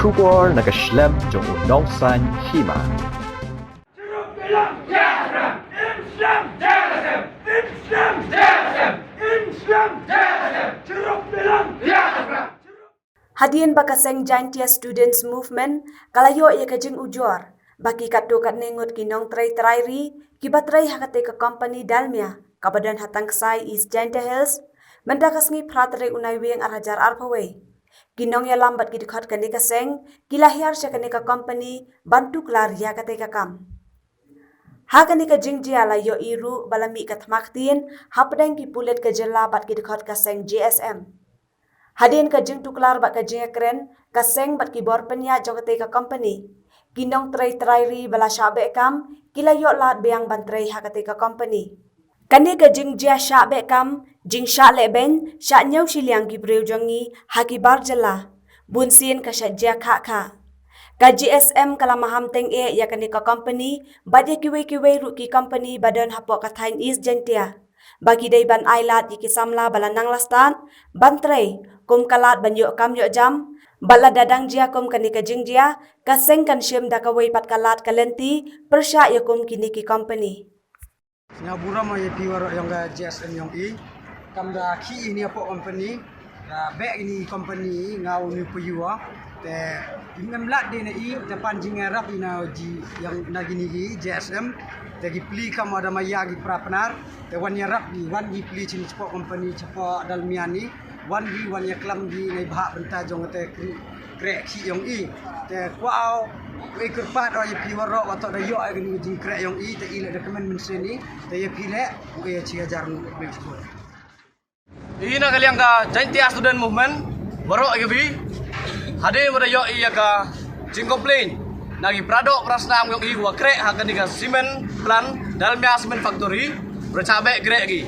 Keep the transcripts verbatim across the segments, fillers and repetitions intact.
Khubor na ka shlem jong u nongsaiñ hima. Hadien ba ka seng Jaintia Students Movement ka la ïoh ïa ka jingujor ba ki katto katne ngut ki nongtrei trai ri kiba trei ha kata ka kompani Dalmia kaba don ha Tangksai, East Jaintia Hills, mynta ka sngi phra tarik u Naiwieng ar hajar arphew wei, ki nongïalam bad ki dkhot kane ka seng ki la hiar sha kane ka kompani ban tuklar ïa kata ka kam. Ha kane ka jingjia la ïohi ruh ba la mih ka thma ktien hapdeng ki pulit ka jylla bad ki dkhot ka seng J S M. Hadien ka jingtuklar bad ka jingïakren ka seng bad ki bor pynïaid jong kata ka kompani, ki nongtrei trai ri ba la shah beh kam ki la ïoh lad biang ban trei ha kata ka kompani. Kane ka jingjia shah beh kam, jingshah lehbeiñ, shah ñiew shiliang ki briew jong ngi ha ki bar jylla, bunsien ka shah jia khah khah. Ka J S M ka la maham teng eh ïa kane ka kompani bad ïa kiwei kiwei ruh ki kompani ba don hapoh ka thaiñ East Jaintia ba ki dei ban ai lad ïa ki samla ba la nang la stad ban trei kum ka lad ban ïoh kam ïoh jam. Bad lada dang jia kum kane ka jingjia, ka seng kan shim da kawei pat ka lad ka lynti pyrshah ïa kum kine ki kompani. Nga burom ïa phi waroh ïong ka J S M ïong i. Kam da khih ïa ini hapoh kompani, da beh ini kompani nga u ni payu. Te im em lad de na i, te pan jingïarap i na ji ïong na kini i J S M. Te ki pli kam da ma ïa ki pra Pnar. Te wan ïarap i, wan ki pli chini chapoh kompani chapoh Dalmia ni. Wan ki wan ïaklam ki na i bhah bynta jong te kri kreh khih ïong i. Te kwah u i kyrpad u ïa phi waroh wat da ïoh ïa kani ka jingkreh ïong i, te i leh da kmen mynsiem i, te ïa phi leh u ïa chi hajar ngut. I na ka liang ka Jaintia Student Movement waroh ïa ka bi. Hadien ba da ïoh ïa ka jingcomplain na ki paradoh parasnam ïong i wa kreh ha kani ka cement plant, Dalmia Cement Factory, ba da chah beh kreh ki.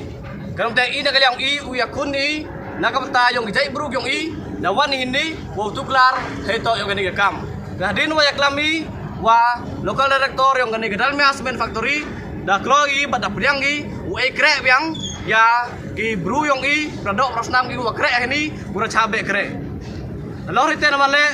Ka long te i na ka liang i u ïakhun i na ka bynta ïong ki jaitbru ïong i, na wan i hini wow tuklar hei toh ïong kani ka kam. Ka hadien wa ïaklam i wa local director ïong kani ka Dalmia Cement Factory, da kloi i bad da pdiang i u ei kreh biang ïa ki bru ïong i, paradoh parasnam ki wa kreh hini, u da chah beh kreh. Halor ite na male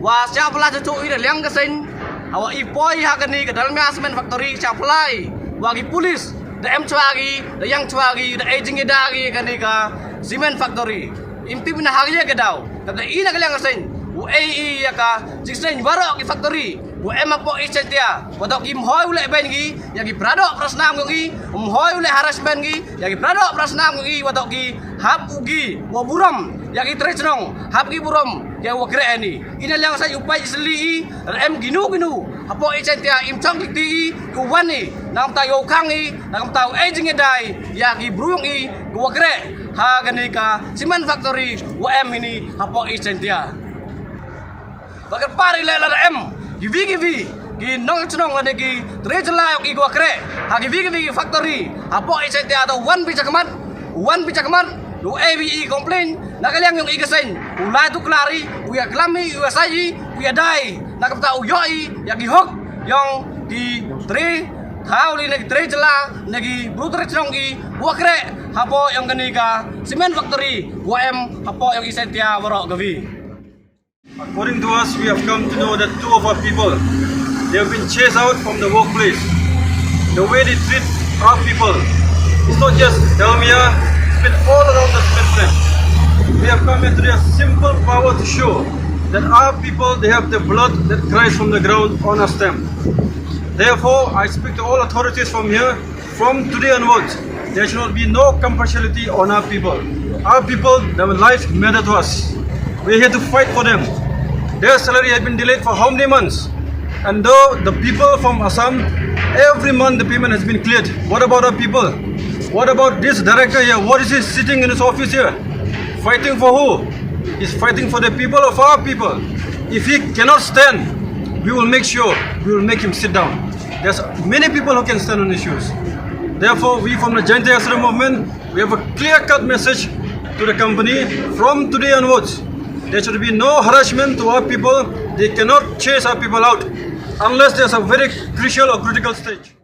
wa siap pla chuchu i da liang ka seng, hawa i poi ha kani ka Dalmia Cement Factory siap pla i wa ki pulis da em chwa ki, da ïang chwa ki, da ei jingïada ki kani ka cement factory. Im tip na ha ïa ka daw kata i na ka liang ka seng u ei i ïa ka jingseng waroh ki factory wa em hapoh East Jaintia, wa toh ki mhoi u leh beiñ ki ïa ki paradoh parasnam ïong i, mhoi u leh harassment ki ïa ki paradoh parasnam ïong i, wa toh ki hap u ki wa burom ïa ki trei chnong, hap ki burom ïa wa kreh ani. I na liang ka seng u pait sli i, em kinu kinu hapoh East Jaintia im chong ki ti i, u wan i na ka bynta ïoh khang i, na ka bynta u ei jingïada i ïa ki bru ïong i ki wa kreh ha kani ka cement factory wa em hini hapoh East Jaintia. Ba kyrpad i leh lada em kiwi kiwi ki nongchnong lane ki trei jylla ïong i ki wa kreh ha kiwi kiwi ki factory hapoh East Jaintia, to wan phi chakhmat, wan phi chakhmat. U ei wi i complain na ka liang ïong i ka seng, u lai tuklar i, u ïaklam i, u ïasai i, u ïada i na ka bynta u ïoh i ïa ki hok ïong ki trei thaw lane ki trei jylla, na ki bru trei chnong i wa kreh hapoh ïong kani ka cement factory wa em hapoh ïong East Jaintia waroh kawi. According to us, we have come to know that two of our people, they have been chased out from the workplace. The way they treat our people, it's not just Dalmia, it's been all around the cement plant. We have come here today as simple power to show that our people, they have the blood that cries from the ground on our stamp. Therefore, I speak to all authorities from here, from today onwards, there should not be no compulsority on our people. Our people, their lives matter to us. We are here to fight for them. Their salary has been delayed for how many months? And though the people from Assam, every month the payment has been cleared. What about our people? What about this director here? What is he sitting in his office here? Fighting for who? He's fighting for the people of our people. If he cannot stand, we will make sure we will make him sit down. There's many people who can stand on issues. Therefore, we from the Jaintia Student Movement, we have a clear-cut message to the company. From today onwards, there should be no harassment to our people. They cannot chase our people out unless there's a very crucial or critical stage.